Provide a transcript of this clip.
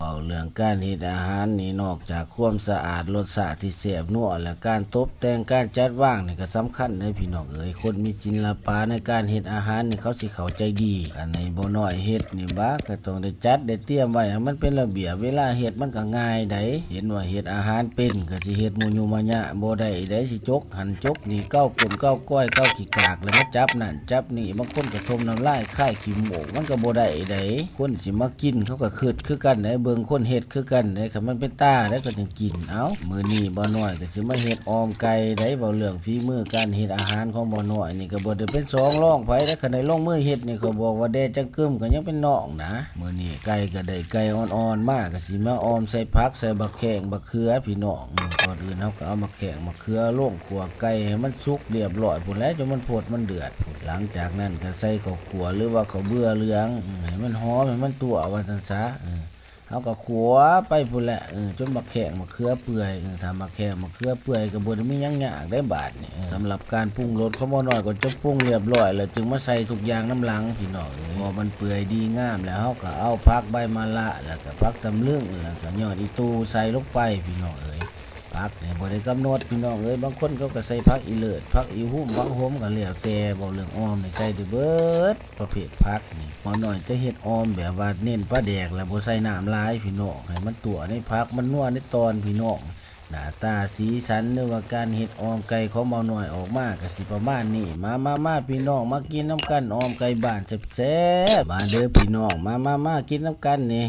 ເວົ້າເລື່ອງການເຮັດອາຫານນີ້ ນອກຈາກຄວາມສະອາດ ລົດຊາດທີ່ແຊບນົວ ແລະ ການຕົບແຕ່ງ ການຈັດວາງນີ້ກໍສຳຄັນເດ້ພີ່ນ້ອງເອີຍ. ຄົນມີສິນລະປະໃນການເຮັດອາຫານນີ້ ເຂົາຊິເຂົ້າໃຈດີ. ຄັນໃຫ້ບໍ່ນ້ອຍເຮັດນີ້ບາ ກໍຕ້ອງໄດ້ຈັດໄດ້ຕຽມໄວ້ໃຫ້ມັນເປັນລະບຽບ. ເວລາເຮັດມັນກໍງ່າຍໃດ໋. ເຫັນວ່າເຮັດອາຫານເປັນ ກໍຊິເຮັດມຸຍຸມະຍະບໍ່ໄດ້ໃດ໋. ຊິຈົກຫັ້ນຈົກນີ້ ເກົາກົ້ນເກົາກ້ອຍ ເກົາຂີ້ກາກ ແລ້ວມາຈັບນັ້ນຈັບນີ້. ບາງຄົນກໍຖົມນ້ຳລາຍຄາຍຂີ້ມູກ ມັນກໍບໍ່ໄດ້ໃດ໋. ຄົນຊິມາກິນ ເຂົາກໍຄຶດຄືກັນໃດ໋ ເບິ່ງຄົນເຮັດຄືກັນໃດ໋. ຄັນມັນເປັນຕາໃດ໋ ເຂົາຈຶ່ງກິນ. ເອົ້າ ມື້ນີ້ບ່າວນ້ອຍກໍຊິມາເຮັດອອມໄກ່ໃດ໋. ເວົ້າເລື່ອງຝີມືການເຮັດອາຫານຂອງບ່າວນ້ອຍນີ້ ກໍບໍ່ໄດ້ເປັນສອງລອງໃຜໃດ໋. ຄັນໄດ້ລົງມືເຮັດນີ້ ເຂົາບອກວ່າແດ່ຈັງກຶມກໍຍັງເປັນນ້ອງນະ. ມື້ນີ້ໄກ່ກໍໄດ້ໄກ່ອ່ອນໆມາ ກໍຊິມາອອມໃສ່ຜັກ ໃສ່ບັກແຂ້ງບັກເຂືອພີ່ນ້ອງ. ອືມ ກ່ອນອື່ນເຮົາກໍເອົາບັກແຂ້ງບັກເຂືອລົງ ຂົ້ວໄກ່ໃຫ້ມັນສຸກລຽບລ້ອຍພຸ້ນແຫຼະ ຈົນມັນຟົດມັນເດືອດພຸ້ນ. ຫຼັງຈາກນັ້ນກໍໃສ່ເຂົ້າຂົ້ວ ຫຼືວ່າເຂົ້າເບືອເຫຼືອງ ອືມ ໃຫ້ມັນຫອມ ໃຫ້ມັນຕົວະ ວ່າຊັ້ນຊະ. ເອີ ເຮົາກໍຂົ້ວໄປພຸ້ນແຫຼະ ເອີ ຈົນບັກແຂ້ງບັກເຂືອເປື່ອຍ. ເອີ ຖ້າບັກແຂ້ງບັກເຂືອເປື່ອຍກໍບໍ່ໄດ້ມີຫຍັງຍາກໃດ໋ບາດນີ້. ເອີ ສຳລັບການປຸງລົດຂອງໝໍນ້ອຍ ກໍຈະປຸງລຽບລ້ອຍແລ້ວ ຈຶ່ງມາໃສ່ທຸກຢ່າງນຳຫຼັງພີ່ນ້ອງເອີຍ. ພໍມັນເປື່ອຍດີງາມແລ້ວ ເຮົາກໍເອົາຜັກໃບມະລະ ແລ້ວກໍຜັກຕຳລຶງ ແລ້ວກໍຍອດອີ່ຕູ່ໃສ່ລົງໄປພີ່ນ້ອງເອີຍ. ຜັກນີ້ບໍ່ໄດ້ກຳນົດພີ່ນ້ອງເອີຍ ບາງຄົນເຂົາກໍໃສ່ຜັກອີເລີດ ຜັກອີຮຸ່ມ ຜັກຫົມ ກໍແລ້ວແຕ່. ເວົ້າເລື່ອງອອມນີ້ໃສ່ໄດ້ເບິດປະເພດຜັກນີ້. ໝໍນ້ອຍຈະເຮັດອອມແບບວ່າເນັ້ນປາແດກ ແລະ ບໍ່ໃສ່ນ້ຳຫຼາຍພີ່ນ້ອງ ໃຫ້ມັນຕົວະໃນຜັກ ມັນນົວໃນຕອນພີ່ນ້ອງ. ໜ້າຕາສີສັນ ຫຼືວ່າການເຮັດອອມໄກ່ຂອງໝໍນ້ອຍອອກມາກໍຊິປະມານນີ້. ມາ ມາ ມາ ພີ່ນ້ອງ ມາກິນນຳກັນ ອອມໄກ່ບ້ານແຊບໆ. ມາເດີພີ່ນ້ອງ ມາ ມາ ມາ ກິນນຳກັນນີ້.